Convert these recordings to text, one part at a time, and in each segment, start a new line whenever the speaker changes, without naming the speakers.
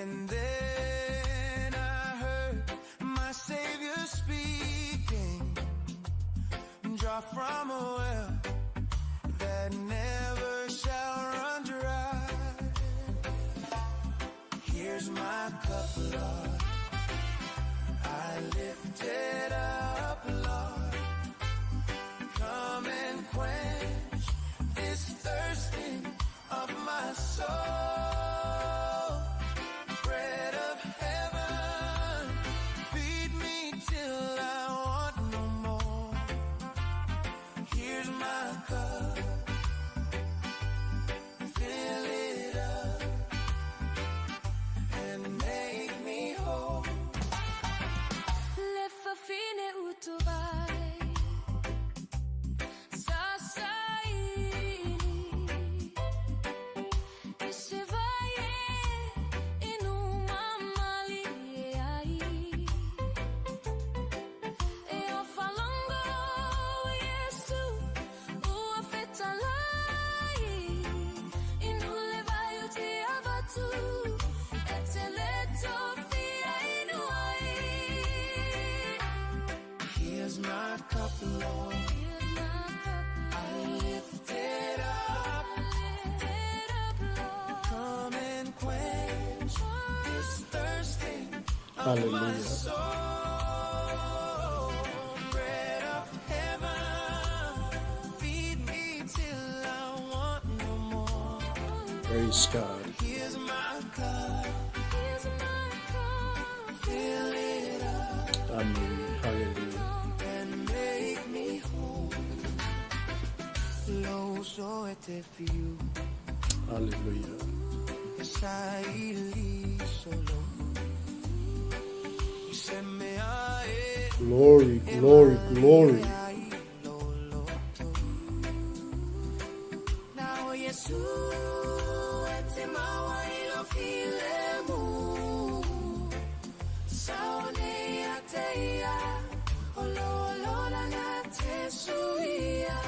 And then I heard my Savior speaking, Draw from a well that never shall run dry. Here's my cup, Lord. I lift it up, Lord. Come and quench this thirsting of my soul. Bread of heaven, feed me till I want no more. Here's my cup, fill it up and make me whole.
Le fafine utuvai Sasaini Isivaie Inumamalie ai E o falongo Iesu Ua fetalai Inule vai o te avatu E te le tofia inu ai.
Here's my cup, Lord.
Here's my cup,
I lift it up.
Lift it up, Lord.
Come and quench this thirsting of my
Hallelujah.
soul. Bread of heaven, feed me till I want no more.
Praise God.
Here's my cup,
Here's my cup,
fill it up
Amen. Hallelujah.
and make me whole. Lo so ete fiu.
Hallelujah.
Saili solo. Se me ae
Glory, glory, glory.
ai loloto. Na o Yesu e te maua i lo filemu. Saone ia te ia, o lo lola na te suia.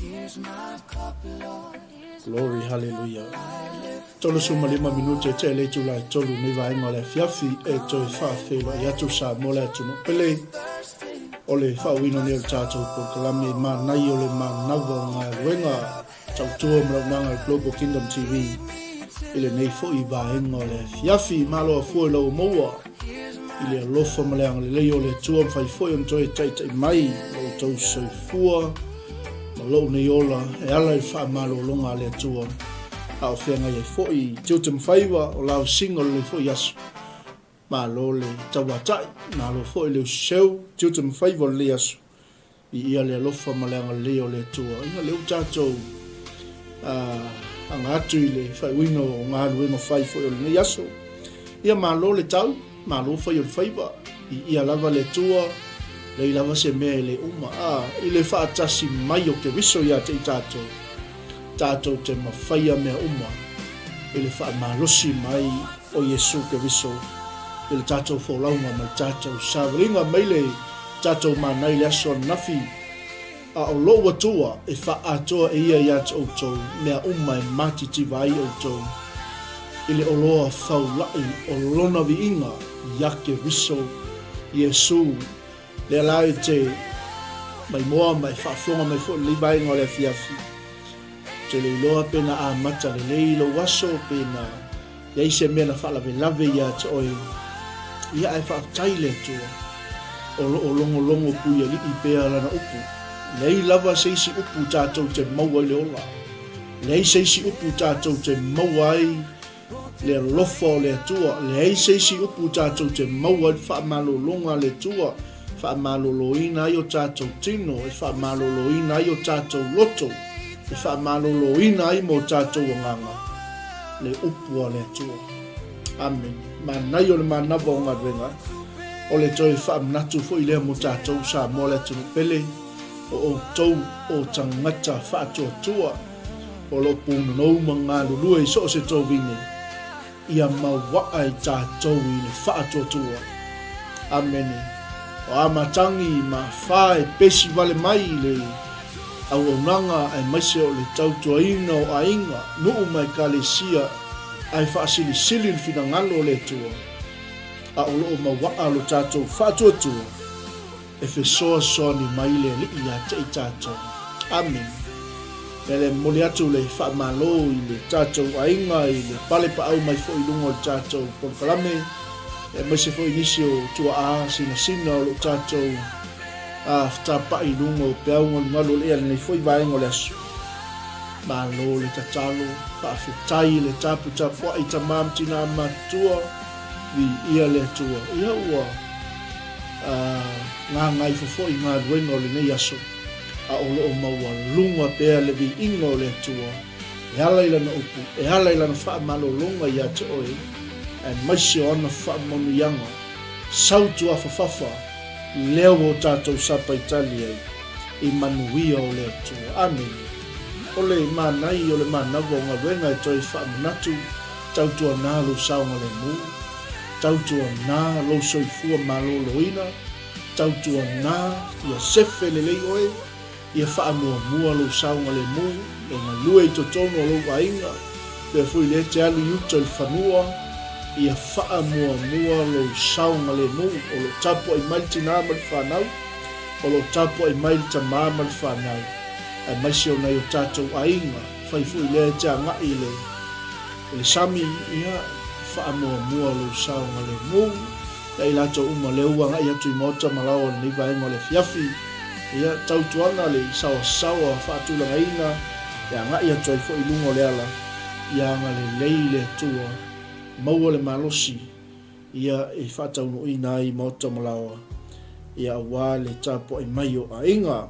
Here's my cup, Lord.
Glory, hallelujah. 35 minute te le itula e tolu nei vaega o le afiafi e toe faafeiloai atu Samoa le atunuu pele o le faauiina nei o le tatou polokalame Manaia o le Manava o Galuega Tautua ma Launaga i Global Kingdom TV i lenei foi vaega o le afiafi. Malo afua i lau maua i le alofa ma le agalelei o le Atua mafai foi ona toe taitai mai lo outou soifua ma lou nei ola e ala i le faamalologa a le Atua a o feagai ai foi i tiute ma faiva o lausiga o lenei foi aso. Malo le tauatai, malo foi le usiseu, tiute ma faiva o lenei aso. Viia le alofa ma le agalelei o le Atua. Ia lea ua tatou aga atu i le faaiuina o galuega fai foi o lenei aso. Ia malo le tau, malo fai o le faiva. Viia lava le Atua, leai lava se mea e le uma. A, i le faatasi mai o Keriso ia te i tatou, tatou te mafaia mea uma i le faamalosi mai o Iesu Keriso i le tatou folauga ma le tatou savaliga mai le tatou mana i le aso ananafi, a o lou Atua e faaatoa e ia ia te outou mea uma e matitiva ai outou i le oloa faulaʻi o lona viiga ia Keriso Iesu. Lea la e te maimoa ma e faafofoga mai foi i lenei vaega o le afiafi. Ou te le iloa pe na amata lelei lou aso pe na i ai se mea na faalavelave ia te oe. Ia ae faafetai i le Atua o lo o logologo puialii pea lana upu. Leai lava se isi upu tatou te maua ai le ola. Leai se isi upu tatou te maua ai le alofa o le Atua. Leai se isi upu tatou te maua ai le faamalologa a le Atua, faamaloloina ai o tatou tino, e faamaloloina ai o tatou loto, e faamaloloina ai mo tatou agaga, le upu a le Atua. Amene. Manaia o le manava o galuega, o le toe faamanatu foi lea mo tatou Samoa le atunuu pele, o outou o tagata faatuatua, o lo o punonou ma galulue i so o se tovine, ia mauaa i tatou i le faatuatua. Amene. O a matagi ma fa e pesi wale mai i le auaunaga aemaise o le tautuaina o aiga, nuu ma ekalesia. Ae faasilisili le finagalo o le Atua, a o lo o mauaa lo tatou faatuatua e fesoasoani mai le Alii ia te i tatou. Amene. Ia le momoli atu le faamalo i le tatou aiga i le palepaau mai foi i luga o le tatou polokalame, aemaise foi nisi o tuaa sinasina o lo o tatou a fetapai i luga o peau galugalu o le ea lenei foi vaega o le aso. Malo le tatalo, faafetai le taputapuai tama ma tina matutua, viia le Atua. Ia ua gagaifo foi galuega o lenei aso, a o lo o maualuga pea le viiga o le Atua e ala i Lana upu, e ala i Lana faamalologa ia te oe, aemaise o ana faamanuiaga sautuafafafa lea ua o tatou sapaitali ai i manuia o le Atua. Amene. O le manai o le manawa o galuega e toe faamanatu, tautuana lou saogalemu, tautuana lou soifua maloloina, tautuana ia sefe lelei oe, Ia faamuamua lou saogalemu e galue i totonu o lou aiga, pea foi lea e te alu i uta i le fanua, ia faamuamua lou saogalemu. O lo o tapuai mai le tinā ma le fanau, o lo o tapuai mai le tamā ma le fanau, aemaise o nai o tatou aiga. Fai foi lea e te agai i le, i le sami, ia faamuamua lou saogalemu. Ia i latou uma lea ua agai atu i maota ma laoa o lenei vaega o le afiafi, ia tautuana le saoasaoa faatulagaina e agai atu ai foi i luga o le ala, ia agalelei le Atua, maua le malosi ia e faataunuuina ai maota ma laoa, ia aua le tapuai mai o aiga.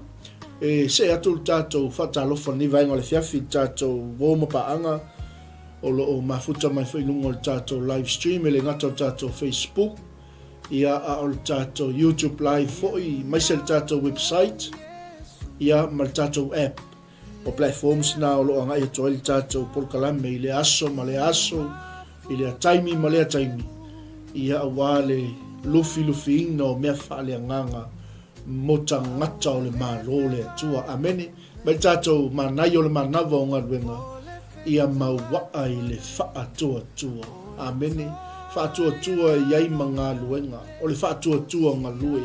E see atu le tatou faatalofa i lenei vaega o le afiafi i le tatou uo ma paaga, O lo o mafuta mai foi i luga o le tatou live stream, e le gata o le tatou Facebook, ia, a o le tatou YouTube live foi, aemaise le tatou website, ia, ma le tatou app. O platforms na o lo o agai atu ai le tatou polokalame i lea aso ma lea aso, i lea taimi ma lea taimi, ia, aua le lufilufiina o mea faaleagaga mo tagata o le Malo o le Atua. Amene. Mai le tatou manaia o le manava o galuega, ia mauaa i le faatuatua. Amene. Faatuatua i ai ma galuega. O le faatuatua galue.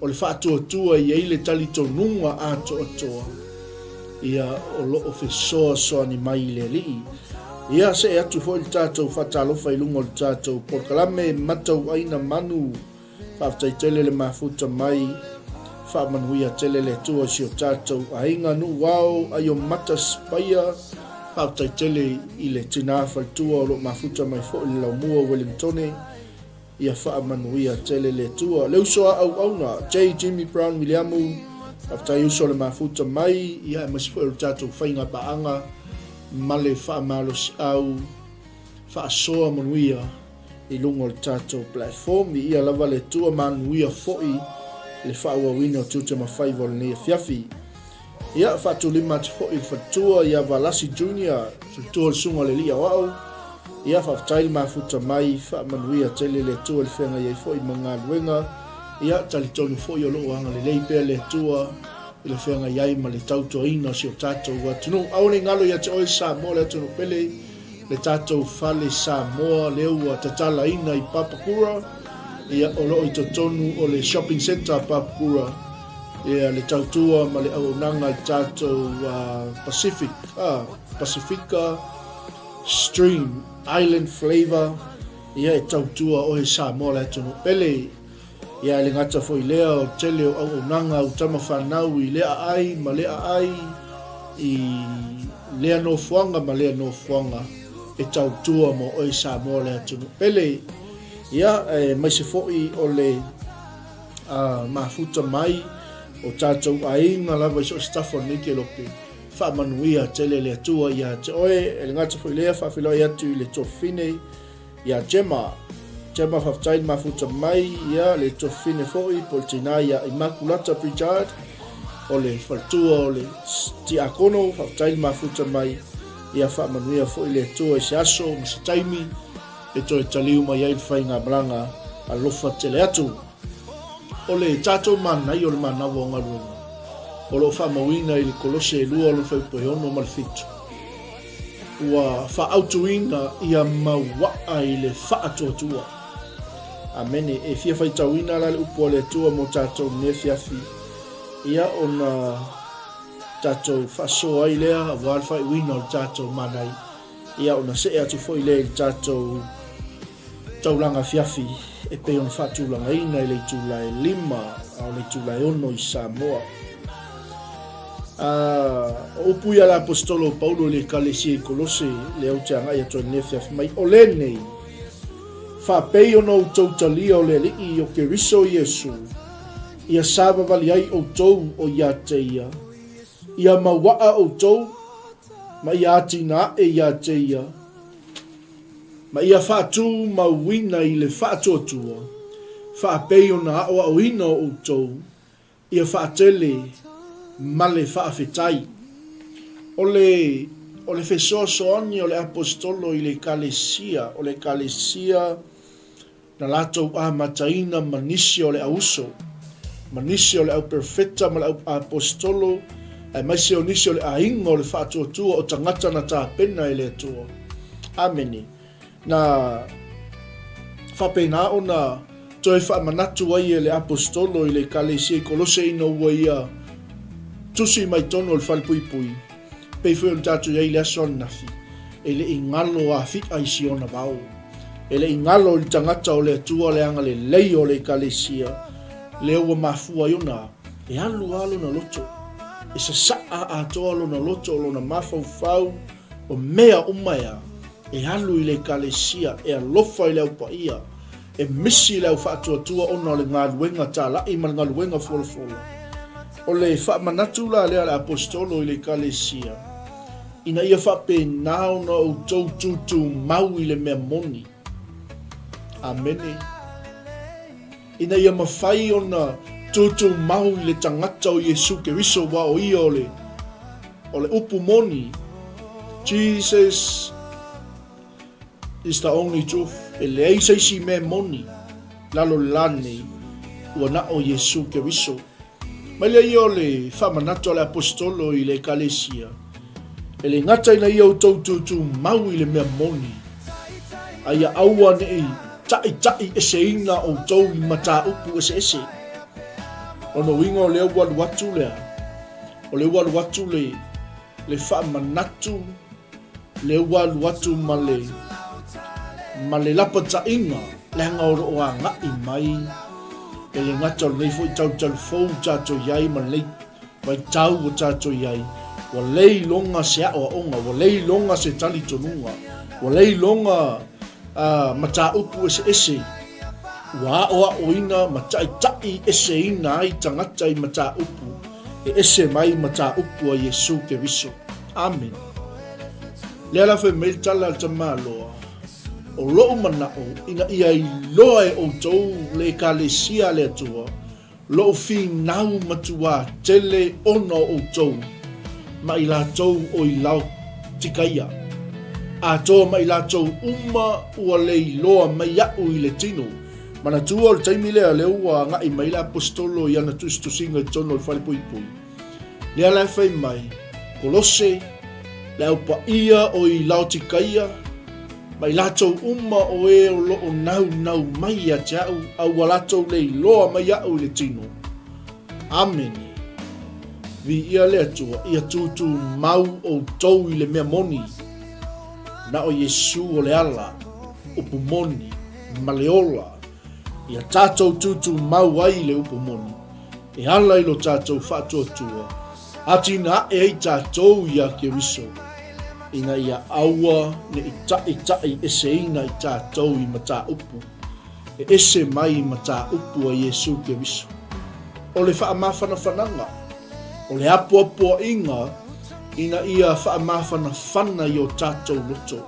O le faatuatua i ai le talitonuga atoatoa. Ia o lo o fesoasoani mai i le Alii. Ia see atu foi le tatou faatalofa i luga o le tatou polokalame Matauaina Manu. Faafetai tele le mafuta mai, faamanuia tele le Atua i si o tatou aiga nuu ao aio mata spaia. Faafetai tele i le tina faletua o lo o mafuta mai foi le laumua Wellingtone. Ia faamanuia tele le Atua. Le uso a auauna J Jimmy Brown Wiliamu, faafetai uso le mafuta mai, ia aemaise foi o le tatou faiga paaga ma le faamalosiau faasoa manuia i luga o le tatou platform. Viia lava le Atua, manuia foi le faaauauina o tiute ma faiva o lenei afiafi. Ia, faatulima atu foi i le faletua ia Valasi Junior, faletua o le Susuga o le Alii Aoao. Ia, faafetai le mafuta mai, faamanuia tele le Atua i le feagai ai foi ma galuega. Ia, talitonu foi o lo o agalelei pea le Atua i le feagai ai ma le tautuaina o si o tatou atunuu. Aua ne i galo ia te oe Samoa le atunuu pele, le tatou fale Samoa lea ua tatalaina i Papakura, ia o lo o i totonu o le shopping centre a Papakura, ia le tautua ma le auaunaga a le tatou Pacific, Pasifika Stream Island Flavour, ia e tautua oe Samoa le atunuu pele. Ia e le gata foi i lea, o le tele o auaunaga au tama fanau i lea aai ma lea aai, i lea nofoaga ma lea nofoaga e tautua mo oe Samoa le atunuu pele. Ia, aemaise foi o le mafuta mai o tatou aiga lava i so o se tafa o lenei kelope, faamanuia tele le Atua ia te oe. E le gata foi i lea, faafeiloai atu i le tuafafine Ia Gemma. Gemma faafetai le mafuta mai, ia le tuafafine foi po o le tina ia Imaculata Pritchard o le faletua o le Tiakono, faafetai le mafuta mai, ia faamanuia foi le Atua i se aso ma se taimi e toe taliu mai ai le faigamalaga alofa tele atu. O le tatou manaia o le manawa o galuega o lo o faamauina i le Kolose e 2 lona fuaiupu e 6 ma le 7. Ua faaautuina ia mauaa i le faatuatua. Amene. E fia faitauina la le upu a le Atua mo tatou i lenei afiafi, ia ona tatou faasoa ai lea aua le faaiuina o le tatou manai, ia ona see atu foi lea i le tatou taulaga afiafi e pei ona faatulagaina i le itula e 5 a o le itula e 6 i Samoa. A, o upu ia a le Aposetolo o Paulo i le Ekalesia i Kolose, lea ou te agai atu ai i lenei afiafi mai, o lenei, faapei ona outou talia o le Alii o Keriso Iesu, ia savavali ai outou o ia te ia, ia mauaa outou, ma ia atinae ia te ia, ma ia faatumauina i le faatuatua, faapei ona aoaoina o outou, Ia faatele ma le faafetai. O le, o le fesoasoani o le Aposetolo i le Ekalesia, o le Ekalesia na latou amataina ma nisi o le au uso, ma nisi o le au perofeta ma le au Aposetolo, aemaise o nisi o le aiga o le faatuatua o tagata na tapena e le Atua. Amene. Na faapena ona toe faamanatu ai e le Aposetolo i le Ekalesia i Kolose ina ua ia tusi mai tonu o le falepuipui, pei foi ona tatou i ai i le aso ananafi, e le i galo afi'a i siona vao. E le i galo i le tagata o le Atua le agalelei o le Ekalesia, lea ua mafua ai ona e alu lava lona loto, e sasa'a atoa lona loto o lona mafaufau, o mea uma ea e alu i le Ekalesia, e alofa i le Au Paia, e misi i le au faatuatua ona o le galuega talai ma le galuega folafola. O le faamanatu la lea a le Aposetolo i le Ekalesia, ina ia faapena ona outou tutumau i le mea moni. Amene. Ina ia mafai ona tutumau i le tagata o Iesu Keriso, aua o Ia o le, o le upu moni. Jesus is the only truth. E leai se isi mea moni lalo le la nei, ua na o Iesu Keriso. Mai lea ia o le faamanatu a le Aposetolo i le Ekalesia, e le gata ina ia outou tutumau i le mea moni, a ia aua ne i taʻitaʻi eseina outou i mataupu eseese. Lona uiga o lea ua alu atu lea, o lea ua alu atu le, le faamanatu, lea ua alu atu ma le, ma le lapataiga, leaga o lo o agai mai e le gata o lenei foi talutalu fou tatou i ai ma lenei vaitau ua tatou i ai, ua le iloga se aoaoga, ua le iloga se talitonuga, ua le iloga uh, mataupu eseese ua aoaoina ma taʻitaʻi eseina ai tagata i mataupu e ese mai mataupu a Iesu Keriso. Amene. Lea la fai mai le tala a le tamaloa, O loʻu manaʻo ina ia iloa e ʻoutou le Ekalesia a le Atua, loʻu finau matuā tele ona o ʻoutou ma i latou o i Laotikaia, atoa ma i latou uma ua le iloa mai iaʻu i le tino. Manatua o le taimi lea, lea ua agai mai le Aposetolo i ana tusitusiga i totonu o le falepuipui. Lea la e fai mai, Kolose, le au paia o i Laotikaia, ma i latou uma o e o lo o naunau mai ia te au, a ua latou le iloa mai iaʻu i le tino. Amene. Viia le Atua, ia tūtūmau outou i le mea moni. Na o Iesu o le ala, upu moni, ma le ola, ia tatou tūtūmau ai i le upu moni. E ala i lo tatou faatuatua, ātina aʻe ai tatou iā Keriso, ina ia aua ne i taʻitaʻi eseina i tatou i mataupu e ese mai i mataupu a Iesū Keriso. O le faamafanafanaga, o le apoapoaiga ina ia faamafanafana i o tatou loto.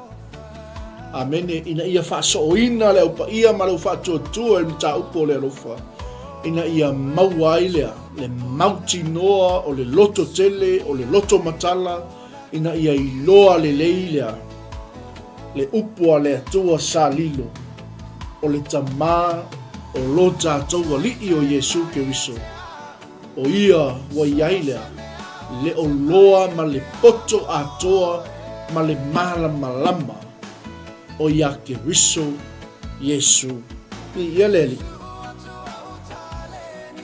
Amene, ina ia faasooina le au paia ma le au faatuatua i le mataupu o le alofa, ina ia maua ai lea le mautinoa o le loto tele, o le loto matala, ina ia iloa lelei lea le upu a le Atua sa lilo, o le Tama o lo tatou Alii o Iesu Keriso. O ia ua i ai lea le oloa ma le poto atoa ma le malamalama o iā Keriso Iesu. Viia le Alii.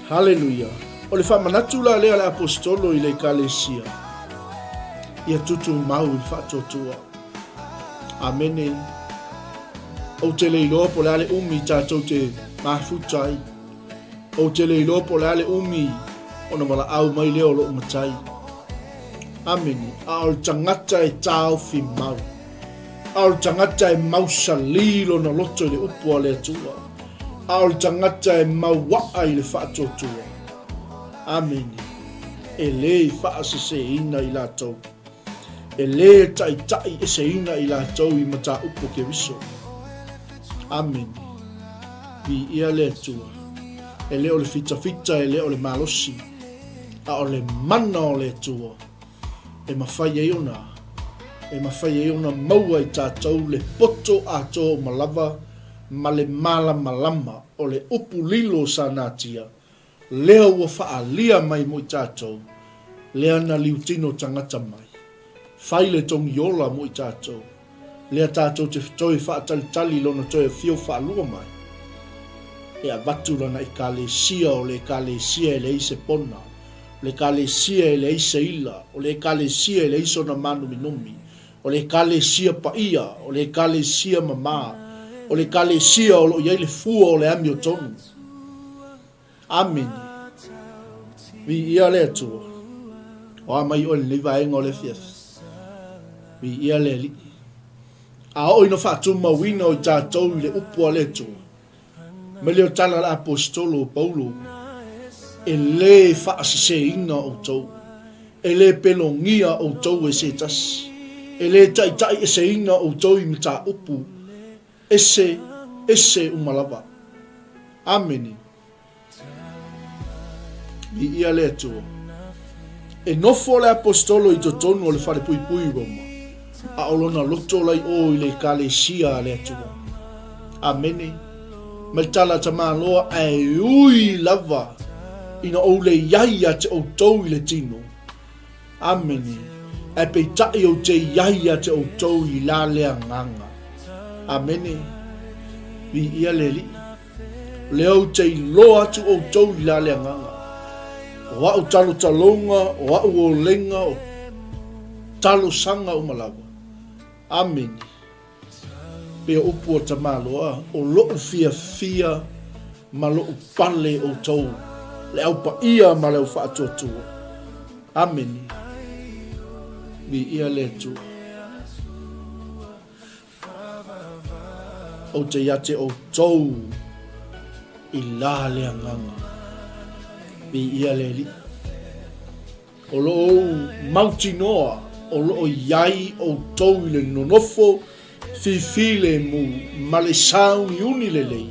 Haleluia. O le faamanatu la lea a le Aposetolo i le Ekalesia, ia tutumau i le faatuatua. Amene. Ou te le iloa po o le a le umi tatou te mafuta ai. Ou te le iloa po o le a le umi ona valaau mai lea o lou matai. Amene. A o le tagata e taofi mau. A o le tagata e mausali lona loto i le upu a le Atua. A o le tagata e mauaa i le faatuatua. Amene. E le faaseseina i latou. E lē taʻitaʻi eseina i latou i mataupu o Keriso. Amene. Viia le Atua. E le o le fitafita, e le o le malosi, a o le mana o le Atua e mafai ai ona e mafai ai ona maua i tatou le poto atoa uma lava ma le malamalama o le upu lilo sa natia Lea ua faaalia mai mo i tatou, lea na liutino tagata mai. Fai le togiola mo i tatou, lea tatou te toe faatalitali lona toe afio faalua mai. E avatu lana Ekalesia, o le Ekalesia e leai se pona, o le Ekalesia e leai se ila, o le Ekalesia e leai sona mānuminumi, o le Ekalesia paia, o le Ekalesia mamā, o le Ekalesia o lo o i ai le fua o le amiotonu. Amene. Viia le Atua. O a mai oe lenei vaega o le afiafi. Viia le Alii. A oo ina faatumauina o i tatou i le upu a le Atua, mai lea o tala a le Aposetolo o Paulo, e lē faaseseina outou, e lē pelogia outou e se tasi, e lē taitaieseina outou i mataupu ese ese uma lava. Amene. Viia le Atua. E nofo le Aposetolo i totonu o le falepuipui i Roma, a o lona loto la i o i le Ekalesia a le Atua. Amene. Mai le tala a Tamaloa, ae ui lava ina ou le iai ia te outou i le tino, Amene. Ae peitai ou te i ai ia te outou i la le agaga. Amene. Viia le Alii. O lea ou te iloa atu outou i la le agaga. O a'u talotaloga, o a'u olega, o talosaga uma lava. Amene. Pei o upu a Tamaloa, o loʻu fiafia ma loʻu pale outou, le au paia ma le au faatuatua. Amene. Viia le Atua. Ou te ia te outou i la le agaga. Viia le Alii. O lo o ou mautinoa o lo o i ai outou i le nonofo fifilemu ma le sauniuni lelei,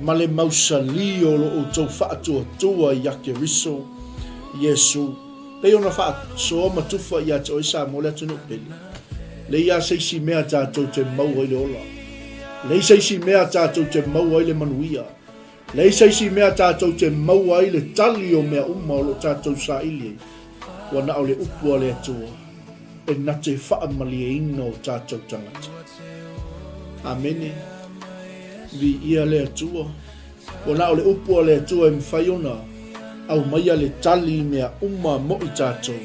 ma le mausali o lo outou faatuatua iā Keriso Iesu, pei ona faasoa ma tufa ia te oe Samoa le atunuu pele. Lei a se isi mea tatou te maua ai le ola. Lei se isi mea tatou te maua ai le manuia. Leai se isi mea tatou te maua ai le tali o mea uma o lo o tatou saili ai, ua na o le upu a le Atua e na te faamalieina o tatou tagata. Amene. Viia le Atua. Ua na o le upu a le Atua e mafai ona aumaia le tali i mea uma mo i tatou.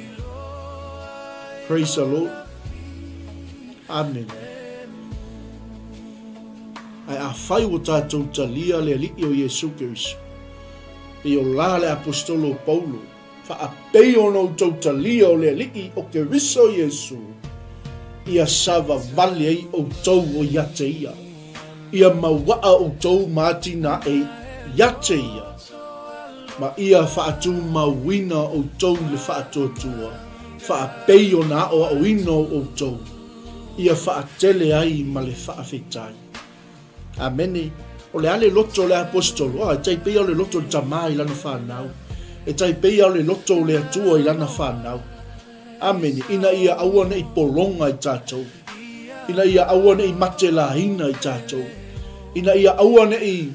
Praise the Lord. Amene. Ae afai ua tatou talia le Alii o Iesu Keriso, pei o la le Aposetolo o Paulo, faapei ona outou talia o le Alii o Keriso Iesu, ia savavale ai outou o ia te ia, ia mauaa outou ma atinae ia te ia, ma ia faatumauina outou i le faatuatua, faapei ona aoaoina o outou. ia faatele ai ma le faafetai. Amene. O le a le loto o le Aposetolo? Ah, e tai pei o le loto o le Tamā i lana fanau. E tai pei o le loto o le Atua i lana fanau. Amene. Ina ia aua ne i pologa i tatou. Ina ia aua ne i matelaina i tatou. Ina ia aua ne i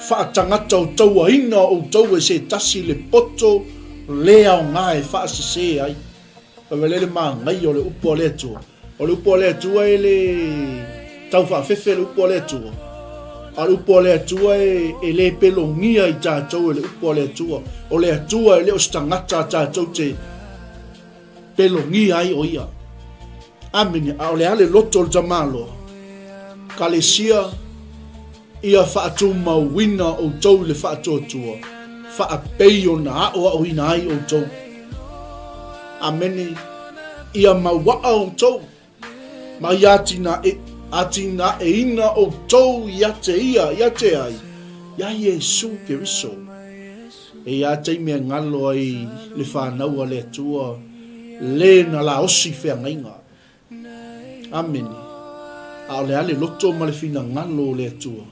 faatagata o tauaina outou e se tasi le poto le aoga e faasese ai. Fai mai lea le manaia o le upu a le Atua. O le upu a le Atua e le tau faafefe le upu a le Atua. A o le upu a le Atua e, e le pelogia i tatou e le upu a le Atua. O le Atua e le o se tagata a tatou te pelogia ai o ia. Amene. A o le a le loto o le tamaloa? Kalesia, ia faatumauina outou i le faatuatua, faapei ona aoaoina ai outou. Amene. Ia mauaa outou, ma ia atinae, atinaeina outou ia te ia, ia te ai, ia Iesu Keriso. E ia taimi e galo ai le fanau a le Atua, le na laosi feagaiga. Amene. A o le a le loto ma le finagalo o le Atua,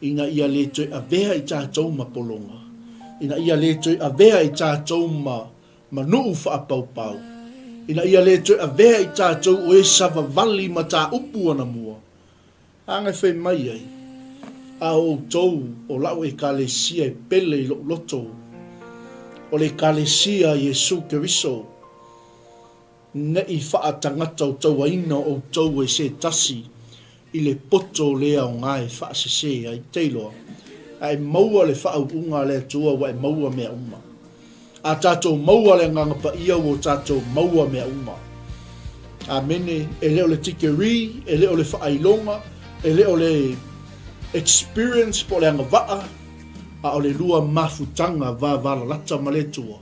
ina ia le toe avea i tatou ma pologa, ina ia le toe avea i tatou ma, ma nuu faapaupau, ina ia le toe avea i tatou o e savavali mataupu anamua, Aga e fai mai ai, A o outou o la'u Ekalesia e pele i lo'u loto, o le Ekalesia a Iesu Keriso, ne'i fa'atagata-o-tauaina outou e se tasi i le poto le aoga e fa'asesē ai. Te iloa, a e maua le fa'au'uga a le Atua ua e maua mea uma. A tatou maua le Agaga Paia ua tatou maua mea uma. Amene. E le o le tikeri, e le o le faailoga, e le o le experience po o le agavaa, a o le lua mafutaga vavalalata ma le Atua.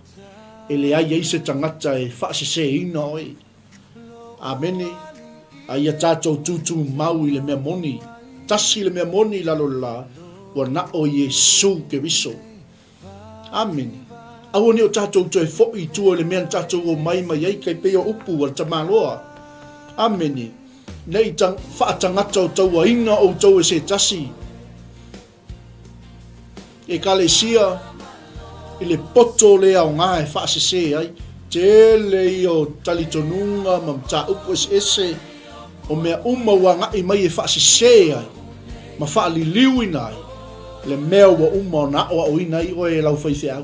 E leai ai se tagata e faaseseina oe. Amene. A ia tatou tutumau i le mea moni. Tasi le mea moni i lalo o le la, ua na o Iesu Keriso. Amene. Aua ne i o tatou toe foi i tua i le mea na tatou omai mai ai, kai pei o upu a le tamaloa. Amene. Ne i ta, faatagata o tauaina outou e se tasi. Ekalesia, i le poto le aoga e faasese ai. Tele ia o talitonuga ma mataupu eseese o mea uma ua agai mai e faasese ai ma faaliliuina ai le mea ua uma ona aoaoina ai oe e lau faifeau,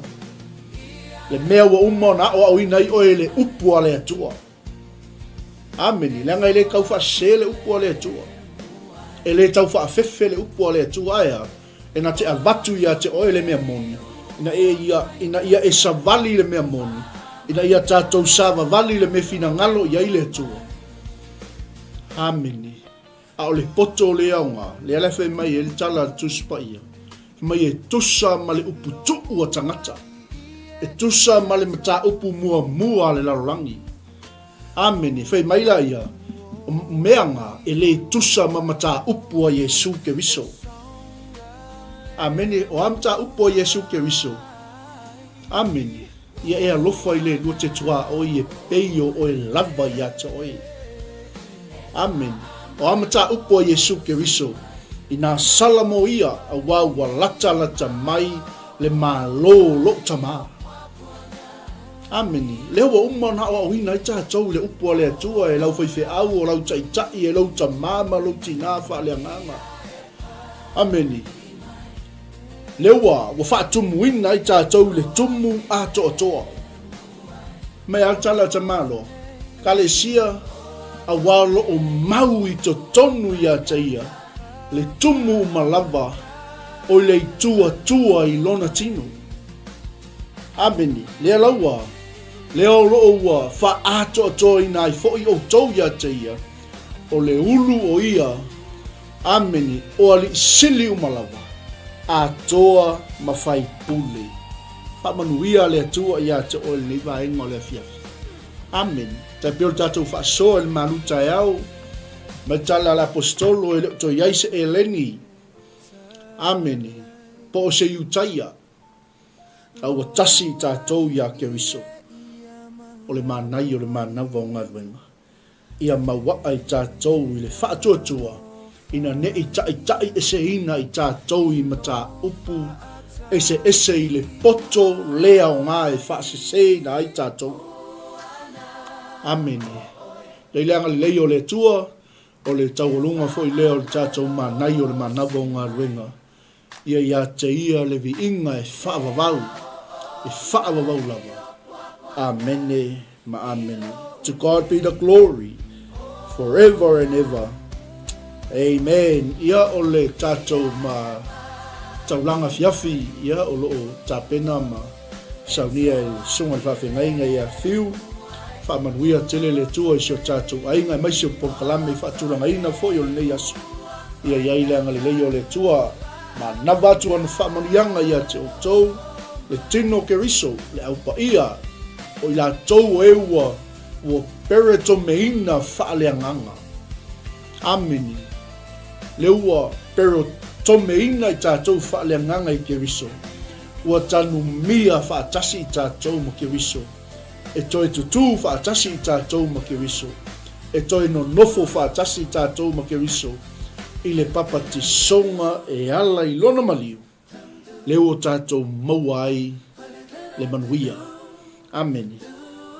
le mea ua uma ona aoaoina ai oe e le upu a le Atua. Amene. Leaga e le tau faasese le upu a le Atua. E le tau faafefe le upu a le Atua. Ae a? E na te avatu ia te oe le mea moni, ina ia, ina ia e savali le mea moni, ina ia tatou savavali le mea finagalo i ai le Atua. Amene. A o le poto o le aoga, lea la e fai mai ai le tala a le Tusi Paia, fai mai e tusa ma le upu tuu a tagata, e tusa ma le mataupu muamua a le lalolagi. Amene. Fai mai la ia, o mea nga e le tusa ma mataupu a Iesu Keriso. Amene. O a mataupu a Iesu Keriso? Amene. Ia e alofa i le lua te tuaoi e pei o oe lava ia te oe. Amene. O a mataupu a Iesu Keriso, inā sala mo ia, auā ua latalata mai le Malo o lou Tamā. Amene. Lea ua uma ona aoaoina ai tatou i le upu a le Atua e lau faifeau, o lau taitai, e lou tamā ma lou tinā faaleagaga. Amene. Lea ua, ua faatumuina ai tatou i le tumu atoatoa. Mai a le tala a Tamaloa, Kalesia, auā o lo o mau i totonu iā te ia, le tumu uma lava o i le itu Atua i lona tino. Amene. Lea laua, lea o lo o ua faaatoatoaina ai foi outou iā te ia, o le ulu o ia, Amene, o alii sili uma lava, atoa ma faipule. Faamanuia le Atua ia te oe lenei vaega o le afiafi. Amene. Tai pei o le tatou faasoa i le malu taeao, mai tala a le Aposetolo e le o toe i ai se Eleni. Amene. Po o se Iutaia. A ua tasi i tatou iā Keriso. O le manaia o le manava o galuega. Ia mauaa i tatou i le faatuatua ina ne i taitaieseina i tatou i mataupu eseese i le poto le aoga e faaseseina ai tatou. Amene. Lei le agalelei o le Atua, o le taualuga foi lea o le tatou manaia o le manava o galuega. Ia ia te ia le viiga e faavavau, e faavavau lava. Amene ma amene. To God be the glory. forever and ever. Amen. Ia o le tatou ma taulaga afiafi ia o lo o tapena ma saunia e le Susuga i le Faafeagaiga ia Fiu. Faamanuia tele le Atua i si o tatou aiga aemaise o polokalame faatulagaina foi o lenei aso. Ia i ai le agalelei o le Atua. Manava atu ana faamanuiaga ia te outou, le tino o Keriso, le Au Paia, o i latou o e ua ua peretomeina faaleagaga. Amene. Le ua perotomeina i tatou faaleagaga i Keriso, ua tanumia faatasi i tatou ma Keriso, e toe tutū faatasi i tatou ma Keriso, e toe nonofo faatasi i tatou ma Keriso i le papatisoga e ala i Lona maliu, le ua tatou maua ai le manuia. Amene.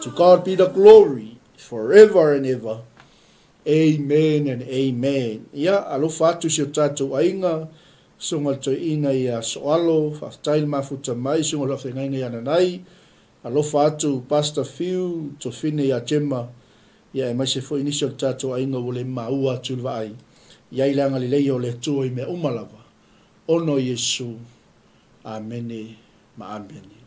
To God be the glory forever and ever. Amen and amen. Ia, alofa atu si o tatou aiga, Susuga i le Toeaina ia Soalo, faafetai le mafuta mai, Susuga i le Faafeagaiga ia Nanai, alofa atu Pastor Fiu, Tofine ia Gemma, ia aemaise foi nisi o le tatou aiga ua le maua atu i le vaai. I ai le agalelei o le Atua i mea uma lava. Ona o Iesu. Amene ma amene.